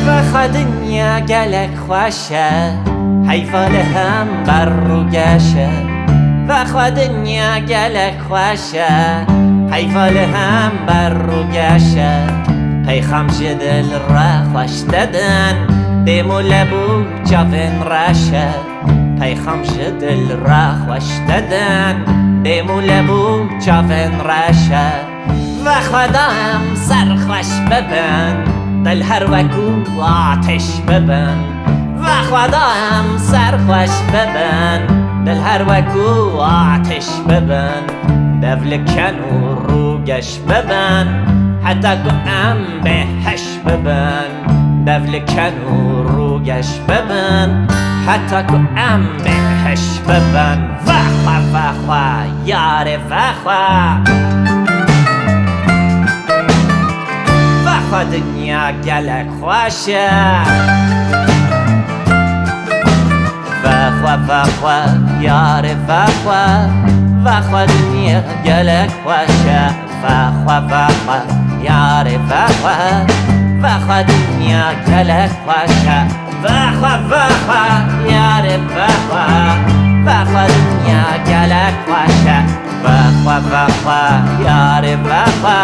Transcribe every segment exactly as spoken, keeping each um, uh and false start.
Vexwe dinya gelek xweş e, heyfa li hember rûgeş e. Vexwe dinya gelek xweş e, heyfa li hember rûgeş e. Peyxam ji dil re xweş dedin, dêm û leb û çavên reş e. Peyxam ji dil re xweş dedin, dêm û leb û çavên reş e. Vexwe da em serxweş bibin, dil her wekû ateş bibin. Vexwe da em serxweş bibin, dil her wekû ateş bibin. Dev li ken û rûgeş bibin, heta ku em bêhiş bibin. Dev li ken û rûgeş bibin, heta ku em bêhiş bibin. Vexwe, vexwe, yarê vexwe. Vexwe dinya gelek xweş e. Vexwe, vexwe, yarê vexwe. Vexwe dinya gelek xweş e. Vexwe, vexwe, yarê vexwe. Vexwe dinya gelek xweş e. Vexwe, vexwe, yarê vexwe. Vexwe dinya gelek xweş e. Vexwe, vexwe, yarê vexwe.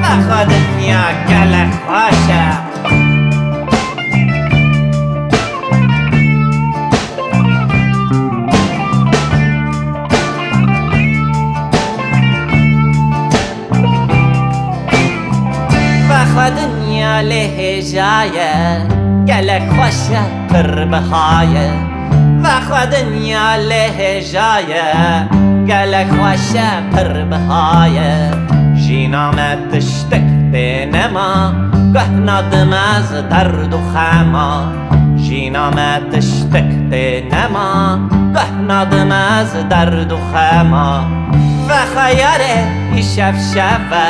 Vexwe dinya gelek xweş e. Vexwe dinya lê hêja ye, gelek xweş e, pir biha ye. Vexwe dinya lê hêja ye, gelek xweş e, pir biha ye. Jîna me tiştek tê nema, guh nadime ez derd û xema. Jîna me tiştek tê nema, guh nadime ez derd û xema. Vexwe yarê îşev şev e,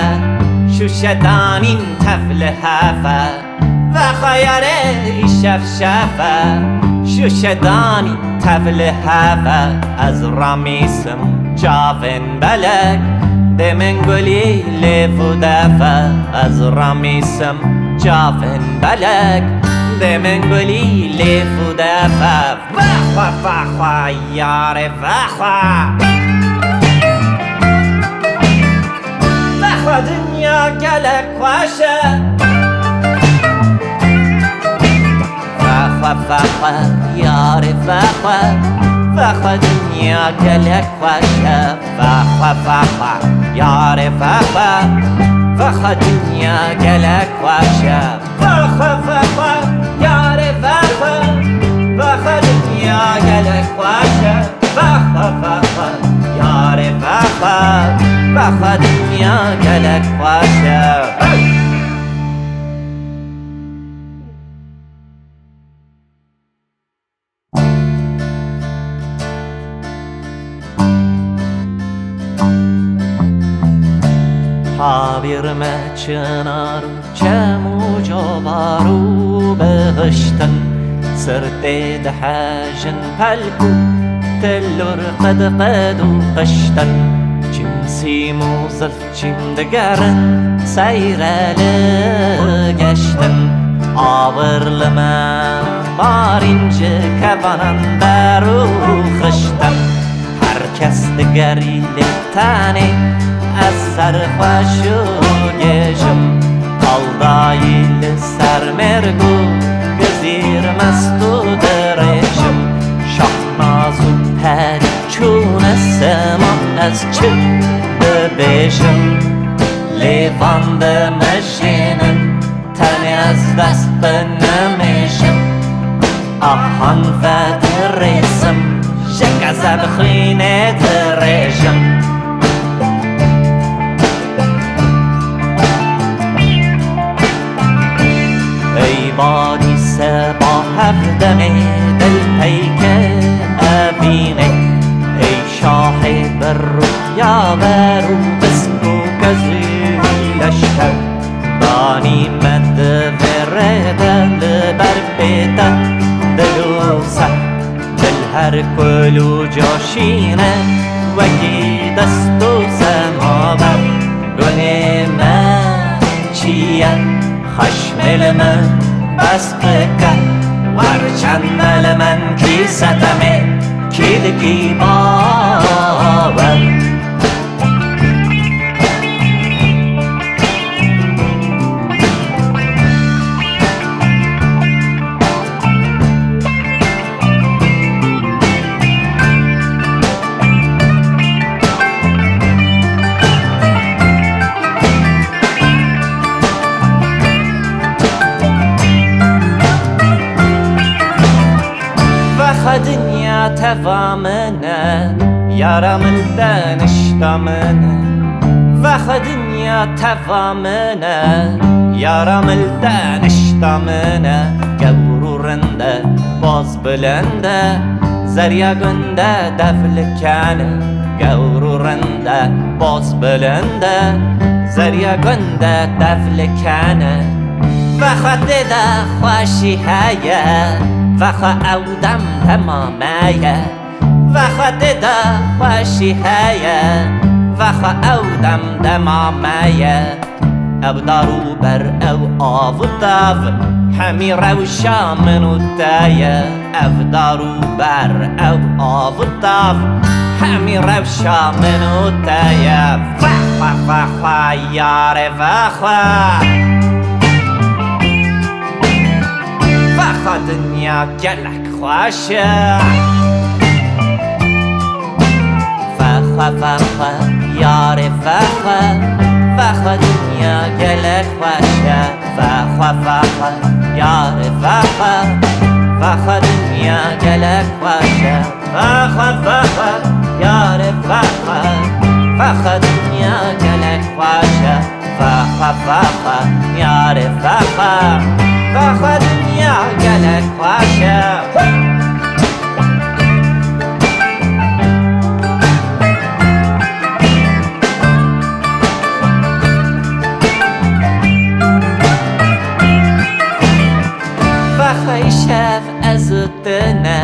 şûşe danîn tev li hev e. Vexwe yarê îşev şev e, şûşe danîn tev li hev e. Ez ramîsim çavên belek, dê min gulî lêv û dev e. Ez ramîsim çavên belek, dê min gulî lêv û dev e. Vexwe, vexwe, yarê vexwe. Vexwe dinya gelek xweş e. Vexwe, vexwe, yarê vexwe. Vexwe dinya gelek xweş e. Vexwe, vexwe, yarê vexwe. Vexwe dinya gelek xweş e. Vexwe, vexwe, yarê vexwe. Vexwe dinya gelek xweş e. Vexwe, vexwe, yarê vexwe. Vexwe dinya gelek xweş e. Hey! Hawîr me çinar û çem û covar û bihiştin, sirtê dihejin pelk û til û qed qed û qiştin. Çim sîm û zilf çîm digerin, seyre li geştin. Awir li me marîn ji kevanan ber û xiştin. Her kes digerî lê tenê ez serxweş û gêj im. Qaldayî li ser mêrg û gizîr mest û dirêj im. Şahnaz û Herî çûne sema ez çi bibêjim, lê van dimijînin, tenê ez dest binimêjim. Ahan vedirêsim, ji keze bi xwînê dirêjim. Ey badî seba hevdemê dil peyke evînê, ey şahê bi rûya ber û bisk û kezî leşker. Danî me di vê rê de li ber pê te dil û ser. Dil her kul û coşîne wekî dest û semaver. Gunê me çi ye? Xeşmê li min bes bike. Wer çend me li min kî setemê, kî dikî bawer. Vexa dinya teva min e, yara min li te nişta min e. Vexa dinya teva min e, yara min li te nişta min e. Gewr û rind e, boz bilind e, zeriya gund e, dev li ken e. Gewr û rind e, boz bilind e, zeriya gund e, dev li ken e. Vexa tê de xweşî heye, vexa ew dem dema me ye. Vexa tê de xweşî heye, vexa ew dem dema me ye. Ev dar û ber, ew av û tav, hemî rewşa min û te ye. Ev dar û ber, ew av û tav, hemî rewşa min û te ye. Xwe, xwe, xwe, xwe, yarê vexwe. Vexa dinya gelek xweş e. Vexwe, vexwe, yarê vexwe. Vexwe dinya gelek xweş e. Vexwe, vexwe, yarê vexwe. Vexwe dinya gelek xweş e. Vexwe, vexwe, yarê vexwe. Vexwe dinya gelek xweş e. Vexwe, vexwe, yarê vexwe. Vexwe dinya gelek xweş e. Vexa îşev ez û tu ne,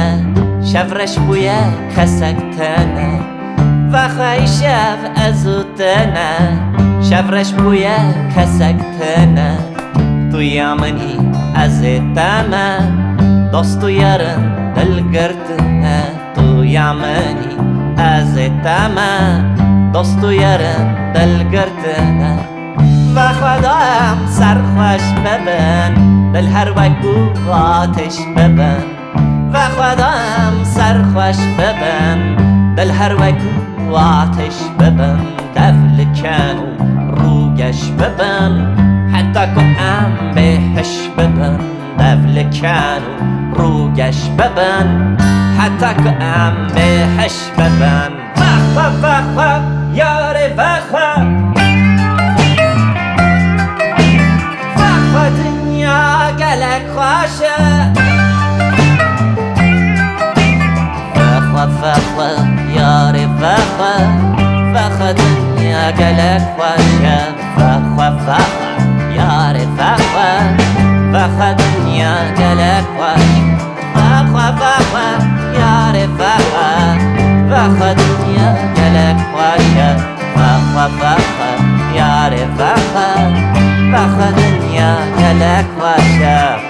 şev reş bûye kesek tune. Vexa îşev ez û tu ne, şev reş bûye kesek tune. Tu ya min î, ez ê te me, dost û yarin dil girtine. Tu ya min î, ez ê te me, dost û yarin dil girtine. Vexwe daim serxweş bibin, dil her wek û ateş bibin. Vexwe daim serxweş bibin, dil her wek û ateş bibin. Dev li ken û rûgeş bibin, heta ku em bêhiş bibin. Dev li ken û rûgeş bibin, heta ku em bêhiş bibin. Vexwe, vexwe, yarê vexwe. Vexwe dinya gelek xweş e. Vexwe, vexwe, yarê vexwe. Vexwe dinya gelek xweş e. Vexwe, vexwe, yarê vexwe. Vexwe dinya gelek xweş. Vexwe, vexwe, yarê vexwe. Vexwe dinya gelek xweş e. Vexwe, vexwe, yarê vexwe. Vexwe dinya gelek xweş e.